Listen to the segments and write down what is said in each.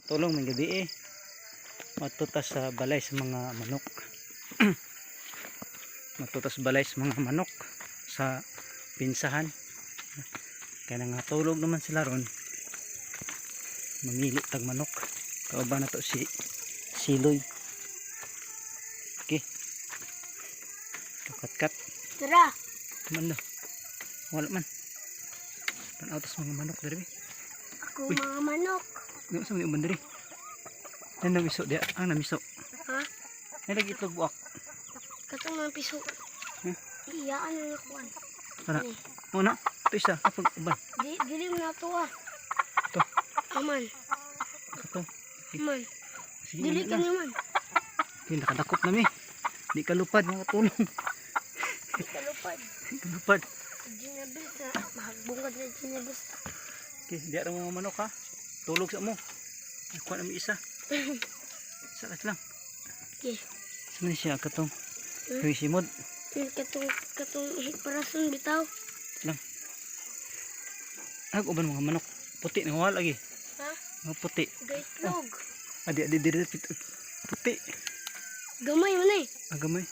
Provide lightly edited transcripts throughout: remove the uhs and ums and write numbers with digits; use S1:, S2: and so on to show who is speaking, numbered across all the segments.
S1: Katulong, may gabi eh. Matutas sa balay sa mga manok. Matutas balay sa mga manok sa pinsahan. Kaya nga tulog naman sila ron. Mamili tag manok. Kauban na to si Siloy. Okay. Kakat-kat.
S2: Tara.
S1: Man na. Wala man. Tanaw tas mga manok diri.
S2: Ako
S1: Uy.
S2: mga manok.
S1: Ano sa mga uban diri? Ano namiso diya? Ang namiso.
S2: Ha?
S1: Ay lagi itlog buak.
S2: Katong mga piso.
S1: Hmm?
S2: Iyaan na nakuan.
S1: Tara.
S2: Ni.
S1: Una, ito isa kapag uban.
S2: Di, dili mo na to ah.
S1: Ito.
S2: Aman.
S1: Ito.
S2: Aman.
S1: Sige,
S2: Dili
S1: na
S2: ka
S1: lang.
S2: naman.
S1: Hindi nakadakop na mi. Di kalupad mga tulong.
S2: Di ka lupad.
S1: Di kalupad.
S2: Ginabis na. Mahagbong ka na ginabis.
S1: Okay, di ara mga manok ha. Tulog sa mo. Nakuha na mi isa. Isa ka lang.
S2: Okay.
S1: Sa man siya katong.
S2: Hmm?
S1: Uy, simod.
S2: Katong, katong hiparason bitaw.
S1: Lang. Ag uban mga manok. Puti na wala lagi.
S2: Ha?
S1: Mga puti.
S2: Gaitlog.
S1: Adi adi diri puti.
S2: Gamay man eh.
S1: Agamay.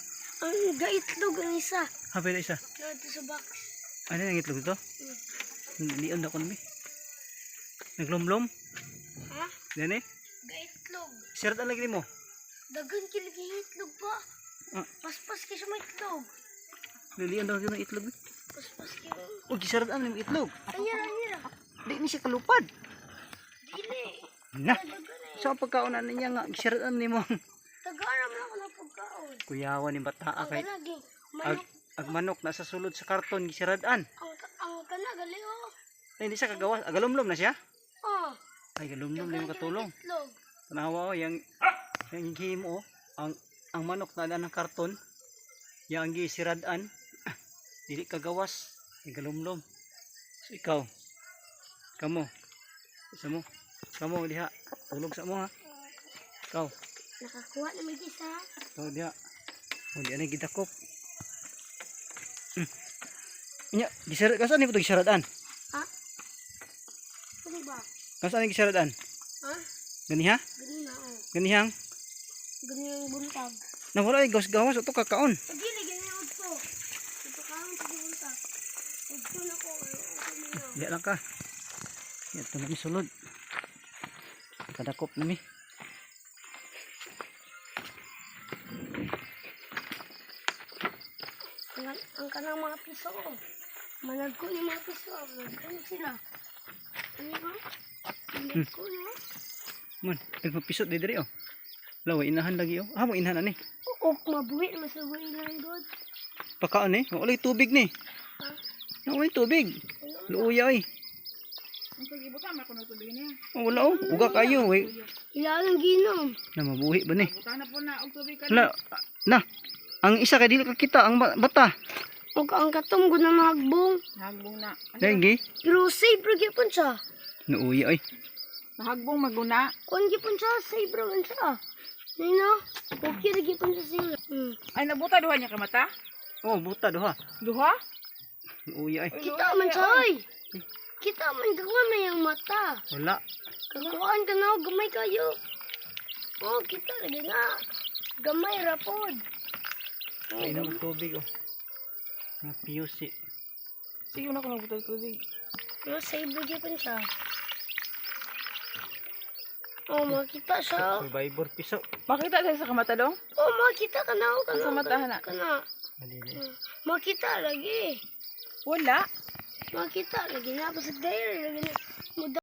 S2: Ang gaitlog ang isa.
S1: Happy na isa.
S2: Nandito sa box.
S1: Ano nang itlog ito?
S2: Hmm.
S1: Lion na ko nami. Naglumlum.
S2: Ha?
S1: Dene.
S2: Gaitlog.
S1: Sirat ang lagi mo.
S2: Dagan kiligi itlog pa.
S1: Ah.
S2: Paspas kayo sa mga itlog.
S1: Lilian daw ng itlog.
S2: Paspas kayo.
S1: Uy, gisarad ang limang itlog.
S2: Anyara, anyara.
S1: Di ni siya kalupad.
S2: Dili.
S1: Na.
S2: Dagan eh.
S1: So ang pagkaon na niya nga gisarad ang nimo.
S2: Tagaram na ako ng pagkaon.
S1: Kuyawan ni bata
S2: Ang
S1: kay
S2: kana, gi.
S1: ag,
S2: Manok.
S1: ag manok nasa sulod sa karton gisaradan.
S2: Ang kana, gali oh.
S1: Ay, hindi siya kagawas. Agalumlum na siya.
S2: Oh.
S1: Ay galumlum ni
S2: Dagan
S1: katulong.
S2: kiligi itlog.
S1: Tanawa oh, yang gihimo oh, ang manok na ng karton. Yang gisiradan. Dili kagawas. Ay galumlum. So ikaw. Kamo. Sa mo. Kamo diha. Tulog sa mo ha. Ikaw.
S2: Nakakuha na may isa.
S1: Ikaw diha. O di ana gidakop. Nya, gisarad kasan ni gisaradan?
S2: Ha? Ano ba?
S1: Kasan ni gisaradan?
S2: Ha?
S1: Ganiha?
S2: Ganun na oh.
S1: Ganihang?
S2: Ganun yung buntag.
S1: Nawala ay gawas-gawas ato kakaon.
S2: Pagili, ganun yung udto. Ito kaon sa buntag. Udto na ko. Okay na.
S1: Diha lang ka. Yan, ito na mi sulod. Kadakop na mi.
S2: Ang kanang mga piso. Oh. Managko yung mga piso. Oh. Managko na sila. Ano ba? Managko na.
S1: Man, nagpapisot di diri oh. Lawa inahan lagi oh. Ah, mo inahan ani.
S2: Oo, mabuhi naman sa buhi lang God.
S1: Pakaon eh. Wala tubig ni.
S2: Ha?
S1: Wala tubig.
S2: Ano?
S1: Luuya oy.
S3: Ang pagibutan, ako na tubig niya.
S1: Oh, wala oh. Uga kayo eh.
S2: Ilan ang ginom.
S1: Na mabuhi ba ni?
S3: Butan na po na, og tubig ka
S1: Na, na. Ang isa kay dili ka kita ang bata.
S2: Huwag ang katong gud na mahagbong.
S3: Nahagbong na. Ano?
S1: Lagi.
S2: Pero safe ra gyud siya.
S1: Nuuya oy.
S3: Nahagbong maguna.
S2: Kuan gyud siya, safe ra man siya. Nino, okay ra gyud siya sila.
S3: Ay, nabuta duha niya ka mata?
S1: Oh, buta duha.
S3: Duha?
S1: Nuuya oy.
S3: Uy,
S2: Kita
S3: luya
S2: man
S3: niya,
S2: siya
S3: oy.
S2: oy. Kita man kakuan man yung mata.
S1: Wala.
S2: Kakuan ka na gamay kayo. Oh, kita lagi na. Gamay ra pod. Oh,
S1: Inom og tubig oh. Nga PUC.
S3: Sige na ko nabuta og tubig.
S2: Pero safe ra gyud siya. Oh, makita siya.
S1: Survivor piso.
S3: Makita siya sa kamata dong?
S2: Oh, makita ka na. Oh, kana,
S3: Sa mata,
S2: kana,
S3: hana.
S2: kana.
S1: Dili.
S2: Makita lagi.
S3: Wala.
S2: Makita lagi na. Basta dahil lagi na. Muda